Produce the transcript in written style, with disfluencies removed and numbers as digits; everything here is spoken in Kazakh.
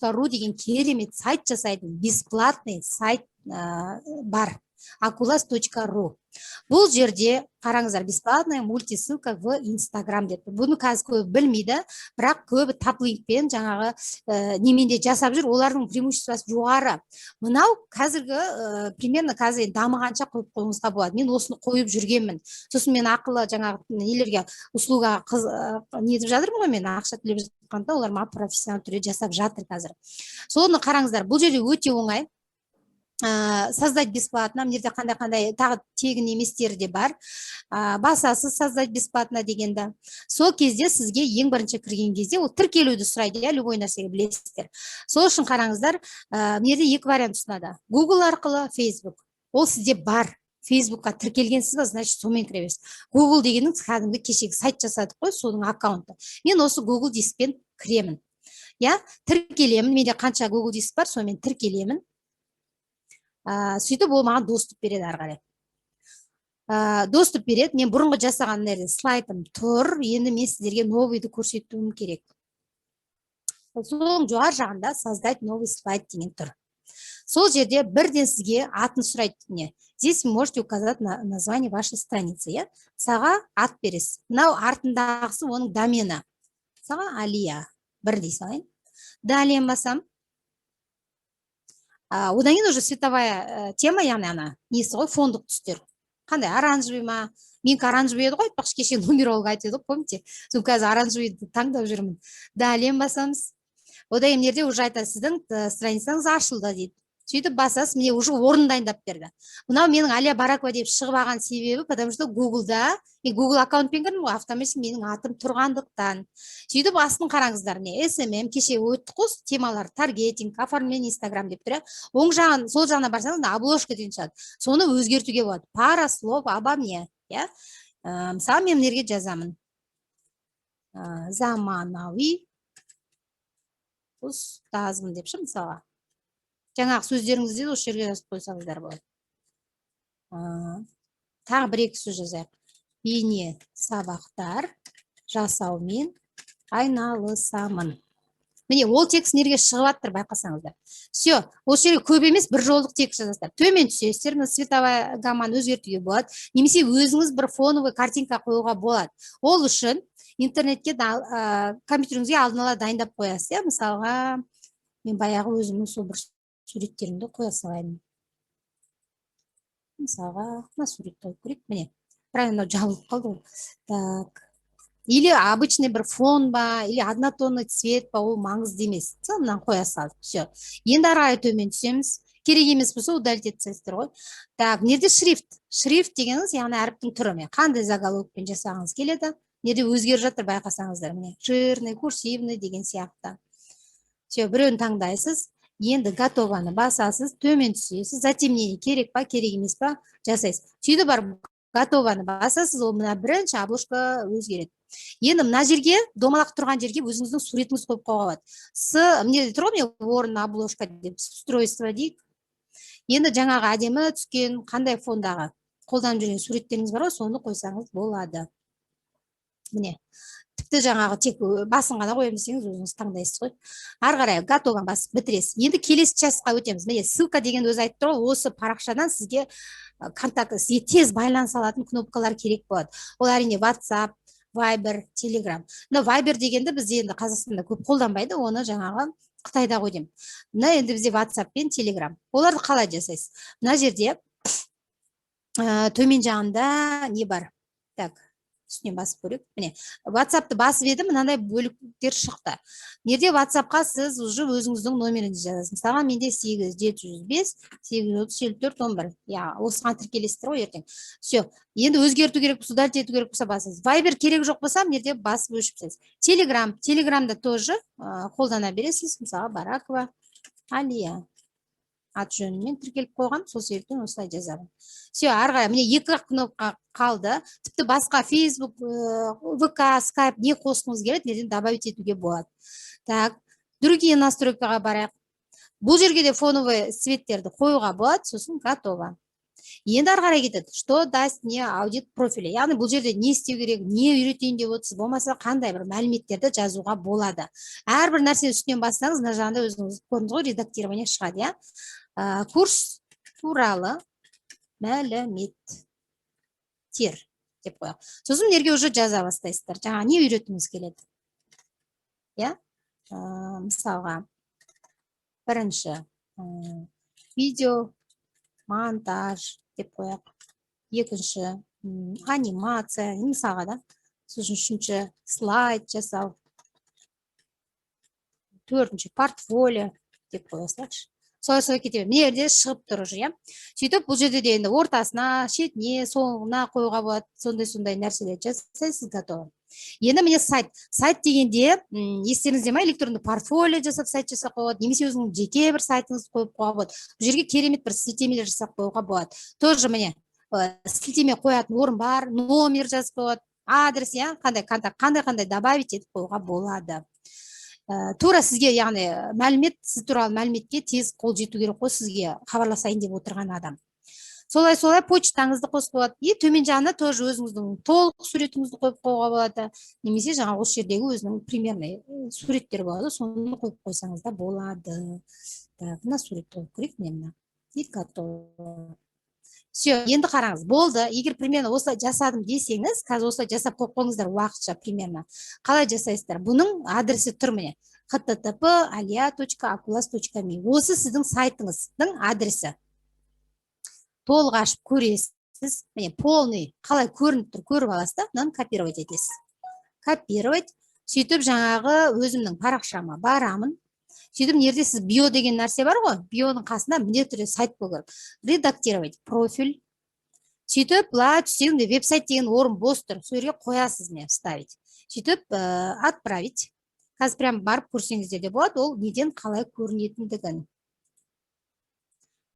Ру деген керемет сайт жасайтын бесплатный сайт бар, akulas.ru. Бұл жерде қараңыздар, «бесплатная мультисылка в Инстаграм» деп. Бұны қазір көбі білмейді, бірақ көбі Таплинкпен, жаңағы немен де жасап жүр. Олардың преимуществосы жоғары. Мынау қазіргі примерно қазір енді дамығанша қойып қоюыңызға болады. Мен осыны қойып жүргенмін. Сосын мен ақылы жаңағы нелерге, услугаға қыз нетіп жатырмын ғой. Мен ақша төлеп жатқанда, олар маған профессионал түрде жасап жатыр қазір. Соны қараңыздар, бұл жерде өте оңай. Создать бесплатно. Мына жерде қандай қандай тағы тегін еместері де бар. Басасыз «создать бесплатно» дегенді. Сол кезде сізге ең бірінші кірген кезде ол тіркелуді сұрайды, иә, любой нәрсеге, білесіздер. Сол үшін қараңыздар, мына жерде екі вариант ұсынады: Google арқылы, Facebook. Ол сізде бар, Фейсбукқа тіркелгенсіз ба, значит, сонымен кіре бересіз. Google дегеніңіз кәдімгі кешегі сайт жасадық қой, соның аккаунты. Мен осы Google дискпен кіремін, иә, тіркелемін. Менде қанша Google диск бар, сонымен тіркелемін. Сөйтіп ол маған доступ береді ары қарай. Доступ береді. Мен бұрынғы жасаған мына жерде слайдым тұр. Енді мен сіздерге новыйды көрсетуім керек. Соның жоғары жағында «создать новый слайд» деген тұр. Сол жерде бірден сізге атын сұрайды. Міне, здесь вы можете указать на название вашей страницы, иә. Мысалға, ат бересіз. Мынау артындағысы оның домені. Мысалға, Алия бір дей салайын. Далее басам. Одан кейін уже цветовая тема, яғни ана несі ғой, фондық түстер қандай, оранжевый ма? Менікі оранжевый еді ғой, айтпақшы, кеше нумеролог айтып еді ғой, помните? Сол қазір оранжевыйды таңдап жүрмін. Далее басамыз. Одан кейін мына жерде уже айтады: «Сіздің страницаңыз ашылды», — дейді. Сөйтіп басасыз. Міне, уже орын дайындап берді. Мынау менің Алия Баракова деп шығып алған себебі, потому что Гуглда мен Гугл аккаунтпен кірдім ғой, автоматически менің атым тұрғандықтан. Сөйтіп астын қараңыздар, міне, СММ, кеше өттік қой темалар, таргетинг, оформление Инстаграм деп тұр, иә. Оң жағын, сол жағына барсаңыз, мына обложка деген шығады. Соны өзгертуге болады. «Пара слов обо мне», иә. Мысалы, мен мына жерге жазамын: «Заманауи ұстазбын» деп ше. Мысалға, жаңағы сөздеріңізді де осы жерге жазып қойсаңыздар болады. Тағы бір екі сөз жазайық: «Бейне сабақтар жасаумен айналысамын». Міне, ол текст мына жерге шығып жатыр, байқасаңыздар. Все, осы жерге көп емес, бір жолдық текст жазасыздар. Төмен түсесіздер. Мына цветовая гамманы өзгертуге болады немесе өзіңіз бір фоновый картинка қоюға болады. Ол үшін интернетке, компьютеріңізге алдын ала дайындап қоясыз, иә. Мысалға, мен баяғы өзімнің сол бір суреттерімді қоя салайын. Мысалға, мына суретті қойып көрейік. Міне, бірақ мынау жабылып қалды ғой. Так, или обычный бір фон ба, или однотонный цвет па, ол маңызды емес. Мысалы, мынаны қоя салдық. Все, енді ары қарай төмен түсеміз. Керек емес болса, удалить етіп тастайсыздар ғой. Так, мына жерде шрифт. Шрифт дегеніңіз, яғни әріптің түрі. Міне, қандай заголовокпен жасағыңыз келеді, мына жерде өзгеріп жатыр, байқасаңыздар. Міне, жирный, курсивный деген сияқты. Все, біреуін таңдайсыз. Енді «готово»ны басасыз. Төмен түсесіз. Затемнение керек па, керек емес па, жасайсыз. Сөйтіп барып «готово»ны басасыз. Ол мына бірінші обложка өзгереді. Енді мына жерге, домалақ тұрған жерге өзіңіздің суретіңізді қойып қоюға болады. С мына жерде тұр ғой, міне, «орын обложка» деп. Устройство дейік. Енді жаңағы әдемі түскен, қандай фондағы қолданып жүрген суреттеріңіз бар ғой, соны қойсаңыз болады. Міне, тіпті жаңағы тек басын ғана қоямын десеңіз, өзіңіз таңдайсыз ғой. Ары қарай «готово» басып бітіресіз. Енді келесі частьқа өтеміз. Міне, ссылка деген өзі айтып тұр ғой. Осы парақшадан сізге контакт, сізге тез байланыса алатын кнопкалар керек болады. Ол, әрине, WhatsApp, Viber, Telegram. Мына Viber дегенді бізде енді Қазақстанда көп қолданбайды, оны жаңағы Қытайда ғой деймін. Мына енді бізде WhatsApp пен Telegram. Оларды қалай жасайсыз? Мына жерде төмен жағында не бар? Так, үстінен басып көрейік. Міне, WhatsAppты басып едім, мынандай бөліктер шықты. Мына жерде WhatsAppқа сіз уже өзіңіздің номеріңізді жазасыз. Мысалға, менде 8 705 830 54 11, иә, осыған тіркелесіздер ғой ертең. Все, енді өзгерту керек болса, удалить ету керек болса, басасыз. Viber керек жоқ болса, мына жерде басып өшіріп тастайсыз. Telegram, Телеграмда тоже қолдана бересіз. Мысалға, Баракова Алия, аты жөніммен тіркеліп қойған, сол себептен осылай жазамын. Все, ары қарай міне, екі ақ кнопка қалды. Тіпті басқа Facebook, ВК, Skype, не қосқыңыз келеді, мына жерден добавить етуге болады. Так, другие настройкаға барайық. Бұл жерге де фоновый цветтерді қоюға болады. Сосын «готово». Енді ары қарай кетеді: «Что даст мне аудит профиля?» Яғни бұл жерде не істеу керек, не үйретейін деп отырсыз, болмаса қандай бір мәліметтерді жазуға болады. Әрбір нәрсенің үстінен бассаңыз, мына жағында, өзіңіз көрдіңіз ғой, редактирование шығады, иә. Курс туралы мәліметтер деп қояйық. Сосын мына жерге уже жаза бастайсыздар, жаңағы не үйреткіңіз келеді, иә. Мысалға, бірінші видео монтаж деп қояйық, екінші анимация, мысалға да, сосын үшінші слайд жасау, төртінші портфолио деп қоя салайықшы. Солай, солай кете береді. Мына жерде шығып тұр уже, иә. Сөйтіп, бұл жерде де енді ортасына, шетіне, соңына қоюға болады. Сондай, сондай нәрселер жасайсыз, готово. Енді міне, сайт. Сайт дегенде, естеріңізде ма, электронды портфолио жасап, сайт жасап қоюға болады немесе өзіңіздің жеке бір сайтыңызды қойып қоюға болады. Бұл жерге керемет бір сілтемелер жасап қоюға болады тоже. Міне, сілтеме қоятын орын бар, номер жазып қояды, адрес, иә, қандай контакт, қандай, қандай добавить етіп қоюға болады. Тура сізге, яғни мәлімет, сіз туралы мәліметке тез қол жету керек қой сізге хабарласайын деп отырған адам. Солай, солай почтаңызды қосып болады. И төмен жағына тоже өзіңіздің толық суретіңізді қойып қоюға болады немесе жаңағы осы жердегі өзінің примерный суреттер болады, соны қойып қойсаңыз да болады. Так, мына суретті қойып көрейік, міне, мына. И готово, все. Енді қараңыз, болды. Егер примерно осылай жасадым десеңіз, қазір осылай жасап қойып қойыңыздар уақытша. Примерно қалай жасайсыздар? Бұның адресі тұр, міне, http alia.akulas.me. Осы сіздің сайтыңыздың адресі. Толық ашып көресіз, міне, полный қалай көрініп тұр, көріп аласыз да, мынаны копировать етесіз. Копировать. Сөйтіп, жаңағы өзімнің парақшама барамын. Сөйтіп, мына жерде сіз био деген нәрсе бар ғой, бионың қасында міндетті түрде сайт болу керек. Редактировать профиль. Сөйтіп, былай түссең, веб-сайт деген орын бос тұр, сол жерге қоясыз, міне, вставить. Сөйтіп, отправить. Қазір прям барып көрсеңіздер де болады, ол неден қалай көрінетіндігін.